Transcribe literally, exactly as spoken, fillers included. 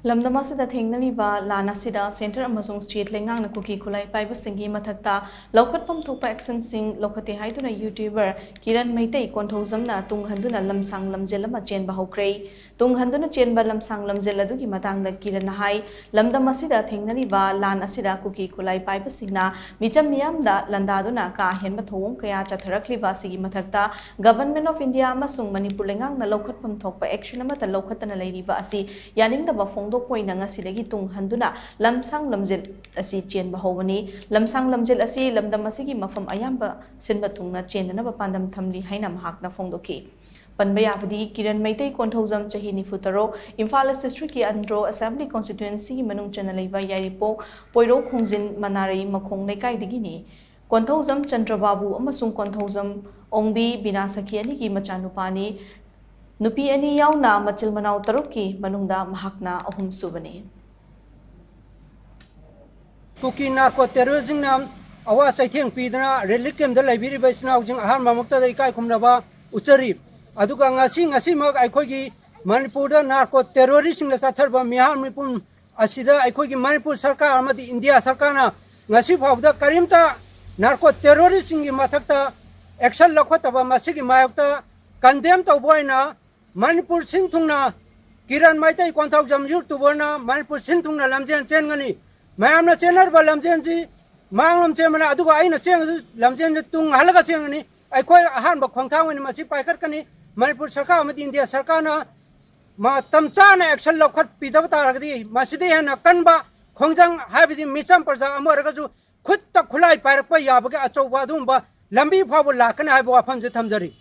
ꯂꯝꯗꯝ ꯑꯁꯤꯗ ꯊꯦꯡꯅꯔꯤꯕ ꯂꯥꯟ ꯑꯁꯤꯗ centre ꯑꯃꯁꯨꯡ state ꯂꯩꯉꯥꯛꯅ ꯀꯨꯀꯤ ꯈꯨꯠꯂꯥꯏ ꯄꯥꯏꯕꯁꯤꯡꯒꯤ ꯃꯊꯛꯇ ꯂꯧꯈꯠꯐꯝ ꯊꯣꯛꯄ actionꯁꯤꯡ ꯂꯧꯈꯠꯇꯦ ꯍꯥꯏꯗꯨꯅ YouTuber ꯀꯤꯔꯟ ꯃꯩꯇꯩ ꯀꯣꯟꯊꯧꯖꯝꯅ ꯇꯨꯡ ꯍꯟꯗꯨꯅ ꯂꯝꯁꯥꯡ ꯂꯝꯖꯦꯜ ꯑꯃ ꯆꯦꯟꯕ ꯍꯧꯈ꯭ꯔꯦ꯫ ꯇꯨꯡ ꯍꯟꯗꯨꯅ ꯆꯦꯟꯕ ꯂꯝꯁꯥꯡ ꯂꯝꯖꯦꯜ ꯑꯗꯨꯒꯤ ꯃꯇꯥꯡꯗ ꯀꯤꯔꯟꯅ ꯍꯥꯏ, ꯂꯝꯗꯝ ꯑꯁꯤꯗ ꯊꯦꯡꯅꯔꯤꯕ ꯂꯥꯟ ꯑꯁꯤꯗ ꯀꯨꯀꯤ ꯈꯨꯠꯂꯥꯏ ꯄꯥꯏꯕꯁꯤꯡꯅ ꯃꯤꯆꯝ ꯃꯤꯌꯥꯝꯗ ꯂꯥꯟꯗꯥꯗꯨꯅ ꯀꯥ ꯍꯦꯟꯕ ꯊꯧꯑꯣꯡ ꯀꯌꯥ ꯆꯠꯊꯔꯛꯂꯤꯕ ꯑꯁꯤꯒꯤ ꯃꯊꯛꯇ Government of India ꯑꯃꯁꯨꯡ ꯃꯅꯤꯄꯨꯔ ꯂꯩꯉꯥꯛꯅ ꯂꯧꯈꯠꯐꯝ ꯊꯣꯛꯄ action ꯑꯃꯠꯇ ꯂꯧꯈꯠꯇꯅ ꯂꯩꯔꯤꯕ ꯑꯁꯤ ꯌꯥꯅꯤꯡꯗꯕ ꯐꯣꯡꯗꯣꯛꯄ ꯑꯣꯏꯅ ꯉꯁꯤꯗꯒꯤ ꯇꯨꯡ ꯍꯟꯗꯨꯅ ꯂꯝꯁꯥꯡ ꯂꯝꯖꯦꯜ ꯑꯁꯤ ꯆꯦꯟꯕ ꯍꯧꯕꯅꯤ꯫ ꯂꯝꯁꯥꯡ ꯂꯝꯖꯦꯜ ꯑꯁꯤ ꯂꯝꯗꯝ ꯑꯁꯤꯒꯤ ꯃꯐꯝ ꯑꯌꯥꯝꯕ ꯁꯤꯟꯕ ꯊꯨꯡꯅ ꯆꯦꯟꯅꯅꯕ ꯄꯥꯟꯗꯝ ꯊꯝꯂꯤ ꯍꯥꯏꯅ ꯃꯍꯥꯛꯅ ꯐꯣꯡꯗꯣꯛꯈꯤ꯫ ꯄꯟꯕ ꯌꯥꯕꯗꯤ ꯀꯤꯔꯟ ꯃꯩꯇꯩ ꯀꯣꯟꯊꯧꯖꯝ, ꯆꯍꯤ ꯅꯤꯐꯨ ꯇꯔꯨꯛ, ꯏꯝꯐꯥꯜ East Districtꯀꯤ ꯑꯟꯗ꯭ꯔꯣ Assembly Constituencyꯒꯤ ꯃꯅꯨꯡ ꯆꯟꯅ ꯂꯩꯕ ꯌꯥꯏꯔꯤꯄꯣꯛ ꯄꯣꯏꯔꯧ ꯈꯣꯡꯖꯤꯟ ꯃꯅꯥꯔꯩ ꯃꯈꯣꯡ ꯂꯩꯀꯥꯏꯗꯒꯤꯅꯤ꯫ ꯀꯣꯟꯊꯧꯖꯝ ꯆꯟꯗ꯭ꯔꯕꯥꯕꯨ ꯑꯃꯁꯨꯡ ꯀꯣꯟꯊꯧꯖꯝ ꯑꯣꯡꯕꯤ ꯕꯤꯅꯥ ꯁꯈꯤ ꯑꯅꯤꯒꯤ ꯃꯆꯥꯅꯨꯄꯥꯅꯤ꯫ ꯅꯨꯄꯤ ꯑꯅꯤ ꯌꯥꯎꯅ ꯃꯆꯤꯜ ꯃꯅꯥꯎ ꯇꯔꯨꯛꯀꯤ ꯃꯅꯨꯡꯗ ꯃꯍꯥꯛꯅ ꯑꯍꯨꯝꯁꯨꯕꯅꯤ꯫ ꯀꯨꯀꯤ narco terroristꯁꯤꯡꯅ ꯑꯋꯥ ꯆꯩꯊꯦꯡ ꯄꯤꯗꯨꯅ relief campꯇ ꯂꯩꯕꯤꯔꯤꯕ ꯏꯆꯤꯟ ꯏꯅꯥꯎꯁꯤꯡ ꯑꯍꯥꯟꯕꯃꯛꯇꯗ ꯏꯀꯥꯏ ꯈꯨꯝꯅꯕ ꯎꯠꯆꯔꯤ꯫ ꯑꯗꯨꯒ ꯉꯁꯤ, ꯉꯁꯤꯃꯛ ꯑꯩꯈꯣꯏꯒꯤ ꯃꯅꯤꯄꯨꯔꯗ narco terroristꯁꯤꯡꯅ ꯆꯠꯊꯔꯤꯕ ꯃꯤꯍꯥꯠ ꯃꯤꯄꯨꯟ ꯑꯁꯤꯗ ꯑꯩꯈꯣꯏꯒꯤ ꯃꯅꯤꯄꯨꯔ ꯁꯔꯀꯥꯔ ꯑꯃꯗꯤ ꯏꯟꯗꯤꯌꯥ ꯁꯔꯀꯥꯔꯅ ꯉꯁꯤ ꯐꯥꯎꯕꯗ ꯀꯔꯤꯝꯇ narco terroristꯁꯤꯡꯒꯤ ꯃꯊꯛꯇ action ꯂꯧꯈꯠꯇꯕ, ꯃꯁꯤꯒꯤ ꯃꯥꯌꯣꯛꯇ condemn ꯇꯧꯕ ꯑꯣꯏꯅ ꯃꯅꯤꯄꯨꯔ ꯁꯤꯟ ꯊꯨꯡꯅ ꯀꯤꯔꯟ ꯃꯩꯇꯩ ꯀꯣꯟꯊꯧꯖꯝ YouTuberꯅ ꯃꯅꯤꯄꯨꯔ ꯁꯤꯟ ꯊꯨꯡꯅ ꯂꯝꯖꯦꯟ ꯆꯦꯟꯒꯅꯤ꯫ ꯃꯌꯥꯝꯅ ꯆꯦꯟꯅꯔꯤꯕ ꯂꯝꯖꯦꯟꯁꯤ ꯃꯥꯡꯂꯣꯝ ꯆꯦꯟꯕꯅ, ꯑꯗꯨꯒ ꯑꯩꯅ ꯆꯦꯟꯕꯁꯨ ꯂꯝꯖꯦꯟꯁꯤ ꯇꯨꯡ ꯍꯜꯂꯒ ꯆꯦꯟꯒꯅꯤ꯫ ꯑꯩꯈꯣꯏ ꯑꯍꯥꯟꯕ ꯈꯣꯡꯊꯥꯡ ꯑꯣꯏꯅ ꯃꯁꯤ ꯄꯥꯏꯈꯠꯀꯅꯤ꯫ ꯃꯅꯤꯄꯨꯔ ꯁꯔꯀꯥꯔ ꯑꯃꯗꯤ ꯏꯟꯗꯤꯌꯥ ꯁꯔꯀꯥꯔꯅ ꯃꯇꯝ ꯆꯥꯅ action ꯂꯧꯈꯠꯄꯤꯗꯕ ꯇꯥꯔꯒꯗꯤ ꯃꯁꯤꯗꯩ ꯍꯦꯟꯅ ꯀꯟꯕ ꯈꯣꯡꯖꯪ, ꯍꯥꯏꯕꯗꯤ ꯃꯤꯆꯝ ꯄ꯭ꯔꯖꯥ ꯑꯃ ꯑꯣꯏꯔꯒꯁꯨ ꯈꯨꯠꯇ ꯈꯨꯠꯂꯥꯏ ꯄꯥꯏꯔꯛꯄ ꯌꯥꯕꯒꯤ ꯑꯆꯧꯕ ꯑꯗꯨꯒꯨꯝꯕ ꯂꯝꯕꯤ ꯐꯥꯎꯕ ꯂꯥꯛꯀꯅꯤ ꯍꯥꯏꯕ ꯋꯥꯐꯝꯁꯦ ꯊꯝꯖꯔꯤ꯫